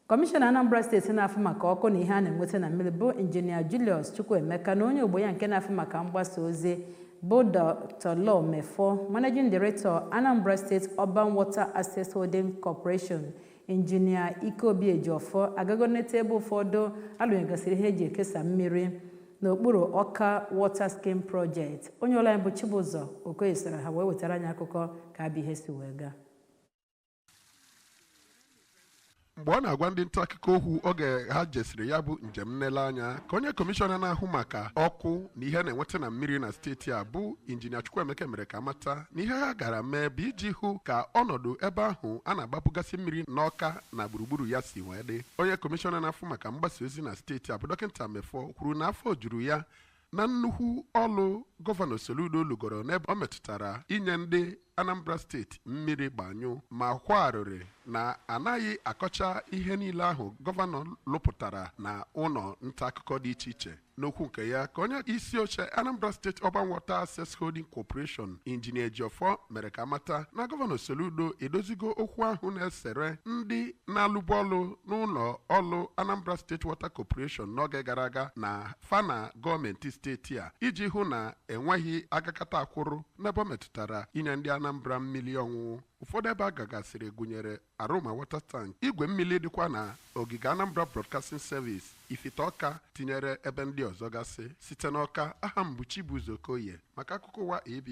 Kọmishọna Anambra Steeti na-afụ maka ọkụ na ihe a na-enweta na mmiri bụ Injinia Julius Chukwuemeka na onye ogbo ya nke na-afụ maka mgbasa ozi bụ Dr. Law Mefor, Managing Director, Anambra State Urban Water Access Holding Corporation, Injinia Ikeobi Ejiofor, agago nleta ebe ụfọdụ alụnyegasịrị ihe eji ekesa mmiri n'okpuru Awka Water Scheme Project. Onye ọrụ anyị bụ Chibụzọ Okoye soro ha wee wetara anyị akụkọ ka abịa ihe si wee gaa. Mgbe ọ na-agwa ndị nta akụkọ okwu oge ha jesiri ya bụ njem nlele anya, ka onye kọmishọna na-ahụ maka ọkụ na ihe na-enweta na mmiri na steeti a bụ Injinia Chukwuemeka mere ka mata na ihe ha gara mee bụ iji hụ ka ọnọdụ ebe ahụ a na-agbapụgasị mmiri n'Ọka na gburugburu ya si wee dị. Onye kọmishọna na-afụ maka mgbasa ozi na steeti a bụ Dọkịta Mefor kwuru na afọ juru ya na nnukwu ọlụ Gọvanọ Soludo lụgoro n'ebe ọ metụtara inye ndị Anambra Steeti mmiri gbanyụ, ma kwarịrị na anaghị akọcha ihe niile ahụ gọvanọ lụpụtara na ụlọ nta akụkọ dị iche iche. N'okwu nke ya, ka onye isi oche Anambra State Urban Water Access Holding Corporation, Injinia Ejiofor, mere ka amata na Gọvanọ Soludo edozigo okwu ahụ na-esere ndị na-alụbu ọlụ n'ụlọ ọlụ Anambra State Water Corporation n'oge gara aga na fana gọọmenti steeti a, iji hụ na enweghị agakata akwụrụ n'ebe ọ metụtara inye ndị Anambra mmiri ọṅụṅụ. Ụfọdụ ebe a gagasịrị gụnyere Aroma Water Tank, igwe mmiri dịkwa na ogige Anambra Broadcasting Service, Ifite Ọka, tinyere ebe ndị ọzọ gasị. Site n'Ọka, aha m bụ Chibuzo Okoye maka akụkọ ụwa AB.